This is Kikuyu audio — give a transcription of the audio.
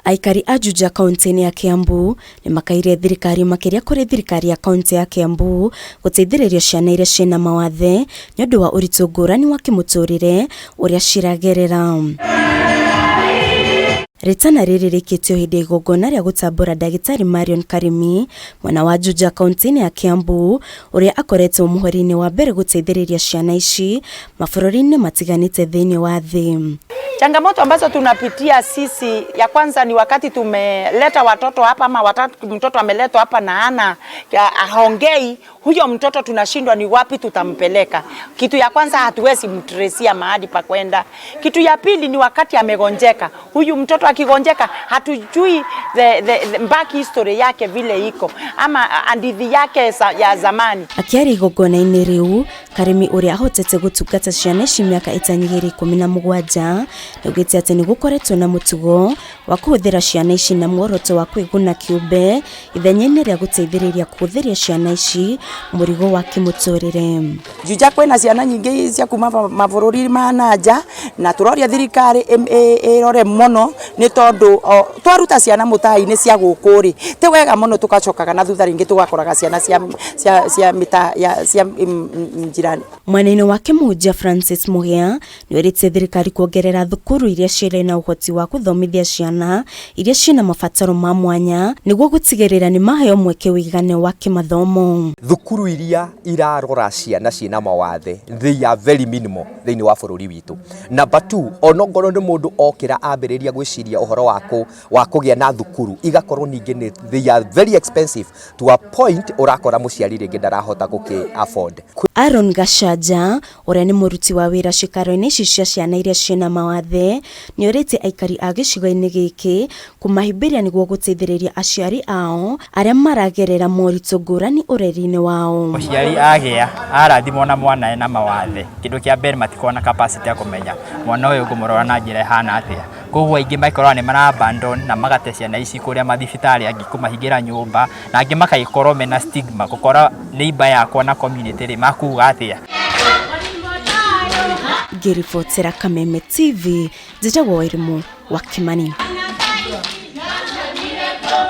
Aikari a Juja kaunti-inĩ ya Kiambu nĩ makaire thirikari, makĩria kũrĩ thirikari ya kaunti ya Kiambu, gũteithĩrĩria ciana iria ciĩna mawathe nĩ ũndũ wa ũritũ ngũrani wa kĩmũtũrĩre ũrĩa ciragerera. Rĩtana rĩrĩ rĩkĩtio hĩndĩ ya igongona rĩa gũtambũra ndagĩtarĩ Marion Karimi mwena wa Juja kaunti-inĩ ya Kiambu, ũrĩa akoretwo mũhari-inĩ wa mbere gũteithĩrĩria ciana ici mabũrũri-inĩ matiganĩte thĩinĩ wa thĩ. Changamoto ambazo tunapitia sisi, ya kwanza ni wakati tumeleta watoto hapa ama mtoto ameletwa hapa na hana haongei, huyo mtoto tunashindwa ni wapi tutampeleka. Kitu ya kwanza, hatuwezi mtracia mahali pa kwenda. Kitu ya pili ni wakati amegonjeka. Huyu mtoto akigonjeka, hatujui the back history yake vile iko ama hadithi yake ya zamani. Akĩaria igongona-inĩ rĩu, Karimi, ũrĩa ahotete gũtungata ciana ici mĩaka ĩtanyihĩire 17, nĩaugĩte atĩ nĩ gũkoretwo na mũtugo wa kũhũthĩra ciana ici na muoroto wa kwĩguna kĩũmbe ithenya-inĩ rĩa gũteithĩrĩria kũhũthĩria ciana ici mũrigo wa kĩmũtũrĩre. Juja kwĩna ciana nyingĩ cia kuma mabũrũri ma nanja, na tũroria thirikari ĩrore mũno, nĩ tondũ twaruta ciana mũtai-inĩ cia gũkũ rĩ, ti wega mũno tũgacokaga na thutha rĩngĩ tũgakoraga ciana cia mĩta ya cia njirani. Mwena-inĩ wake, mũhunjia Francis Muhia nĩorĩtie thirikari kuongerera thukuru iria cirĩ na ũhoti wa gũthomithia ciana iria ciĩna mabataro ma mwanya nĩguo gũtigĩrĩra nĩ maheo mweke wĩigane wa kĩmathomo. Thukuru iria irarora ciana ciĩna mawathe, they are very minimal thĩinĩ wa bũrũri witũ. Number two, onongorwo nĩ mũndũ okĩra ambĩrĩria gwĩciria ũhoro wa kũgĩa na thukuru, igakorwo ningĩ nĩ they are very expensive to a point ũrakora mũciari rĩngĩ ndarahota gũkĩ afford. Aaron Gachanja, ũrĩa nĩ mũruti wa wĩra cikaro-inĩ ici cia ciana iria ciĩna mawathe, nĩorĩtie aikari a gĩcigo-inĩ gĩkĩ kũmahĩmbĩria nĩguo gũteithĩrĩria aciari ao arĩa maragerera moritũ ngũrani ũreri-inĩ wao. Mũciari agĩa arathimwo na mwana ena mawathe, kĩndũ kĩa mbere, matikoragwo na capacity ya kũmenya mwana ũyũ ngũmũrora na njĩra ĩhana atĩa. Koguo aingĩ makoragwo nĩ mara abandon na magate ciana ici kũrĩa mathibitarĩ, angĩ kũmahingĩra nyũmba, na angĩ makagĩkorwo mena stigma gũkora neighbor yakwa na community rĩ makuga atĩa. Ngĩribotera Kameme TV, njĩtagwo Wairimu wa Kimani.